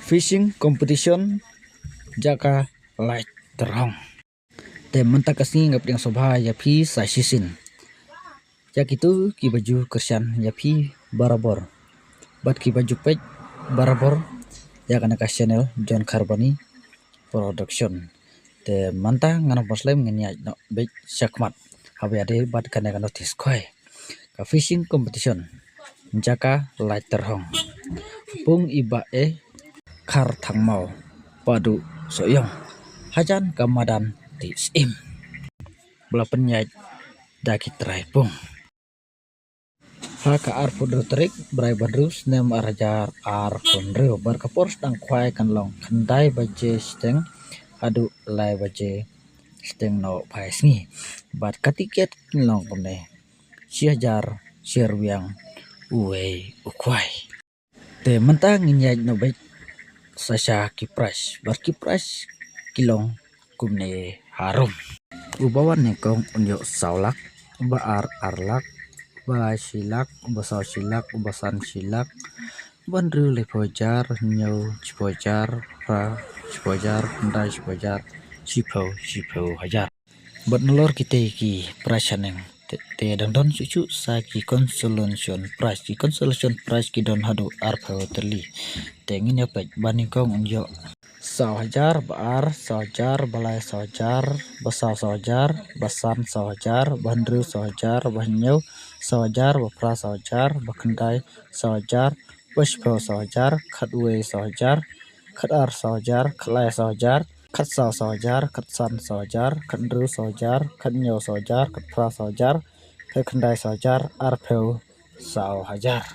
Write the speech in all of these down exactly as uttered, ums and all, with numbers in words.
Fishing competition jaka Laittyrhong. Te mynta ka sngi nga pdiang sngewbha ïa phi sa shisien. Ïa kito kiba ju kyrshan ïa phi barabor bad kiba ju peit barabor ïa kane ka channel John Kharbani Production. Te mynta ngan ym pynslem, ngin ïaid noh beit shakhmat haba ïadei bad kane ka notice khwai. Ka fishing competition jaka Laittyrhong. Pung i Bah E Kharthangmaw Padu Sohiong, hajan ka madan Tisim. Ba la pynïaid da ki trai pung. Ha ka arphew hynriew tarik Bnai Bahnriw snem ar hajar arphew hynriew, bad ka por sdang khwai kan long khyndai baje shiteng haduh lai baje shiteng nohphai sngi. Bad ka tiket kan long kumne: shi hajar shi rwiang uwei u khwai. Te mynta ngin ïaid noh beit sa sha ki prize, bad ki prize ki long kumne harum. Uba wan nyngkong un ïoh saw lak, uba ar ar lak, uba lai shi lak, uba saw shi lak, uba san shi lak, uba hynriew laiphew hajar, hynñiew shiphew hajar, phra shiphew hajar, khyndai shiphew hajar, shiphew shiphew hajar. Bad nalor kitei ki prize haneng te, te dang don shuh shuh sa ki consolation prize. Ki consolation prize ki don haduh arphew tylli. Te ngin ïa peit, ba nyngkong un ïoh saw hajar, ba ar saw hajar, ba lai saw hajar, ba saw saw hajar, ba san saw hajar, ba hynriew saw hajar, ba hynñiew saw hajar, ba phra saw hajar, ba khyndai saw hajar, ba shiphew saw hajar, khatwei saw hajar, khatar saw hajar, khatlai saw hajar, khatsaw saw hajar, khatsan saw hajar, khathynriew saw hajar, khathynñiew saw hajar, khatphra saw hajar, khatkhyndai saw hajar, arphew saw hajar.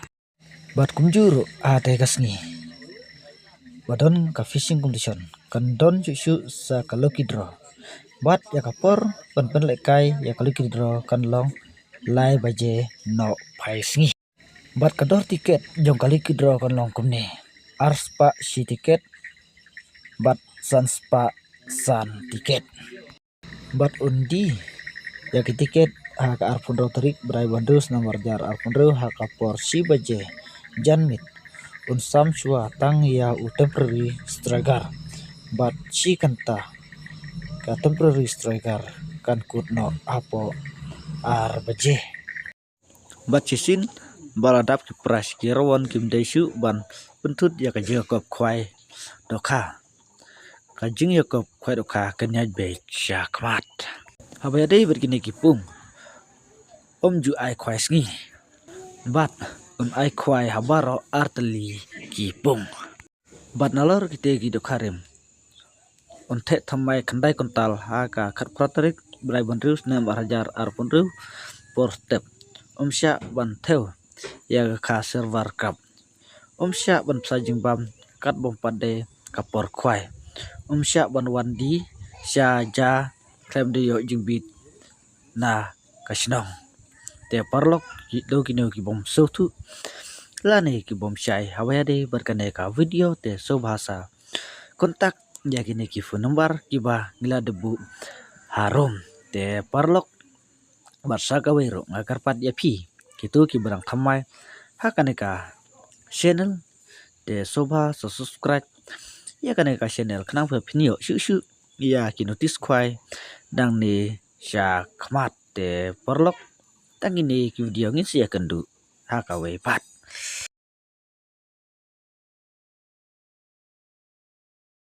Bad kumjuh ruh ha kata ka sngi ba don ka fishing competition, kan don shuh shuh sa ka lucky draw. Bad ïa ka por ban pynlehkai ïa ka lucky draw kan long lai baje nohphai sngi. Bad ka dor tiket jong ka lucky draw kan long kumne: ar spah shi tiket bad san spah san tiket. Bad un die ïa ki tiket ha ka arphew hynriew tarik Bnai Bahnriw snem ar hajar arphew hynriew ha ka por shi baje janmiet. Un sam shuwa tang ïa u temporary striker. Bad shi kynta ka temporary striker kan kut noh hapoh ar baje. Bad shisien ba la dap ki prize, ki rawon kim dei shuh ban pynthut ïa ka jingïakop khwai dohkha. Ka jingïakop khwai dohkha kan ïaid beit shakhmat. Haba ïadei bad kine ki pung, ym ju ai khwai sngi, bad un ai khwai ha baroh artylli ki pung. Bad nalor kite ki dohkha rim, un theh thymmai khyndai kuntal ha ka khatphra tarik Bnai Bahnriw snem ar hajar arphew hynriew por step. Ym shah ban thew ïa ka kha silver carp. Ym shah ban bsa jingbam kat bym pat de ka por khwai. Ym shah ban wan die sha ja khlem da ïoh jingbit na ka shnong. Te paralok, kito kino ki bym sngewthuh lane ki bym shai haba ïadei bad kane ka video, te sngewbha sa contact ïa kine ki phone number kiba ngi la dep buh harum. Te paralok, bad sa kawei ruh nga kyrpad ïa phi kito kiba dang thymmai ha kane ka channel, te sngewbha sa subscribe ïa kane ka channel khnang ba phin ïoh shuh shuh ïa ki notice khwai nangne shakhmat. Te paralok, tang kine ki video, ngin sa ïakynduh ha kawei pat.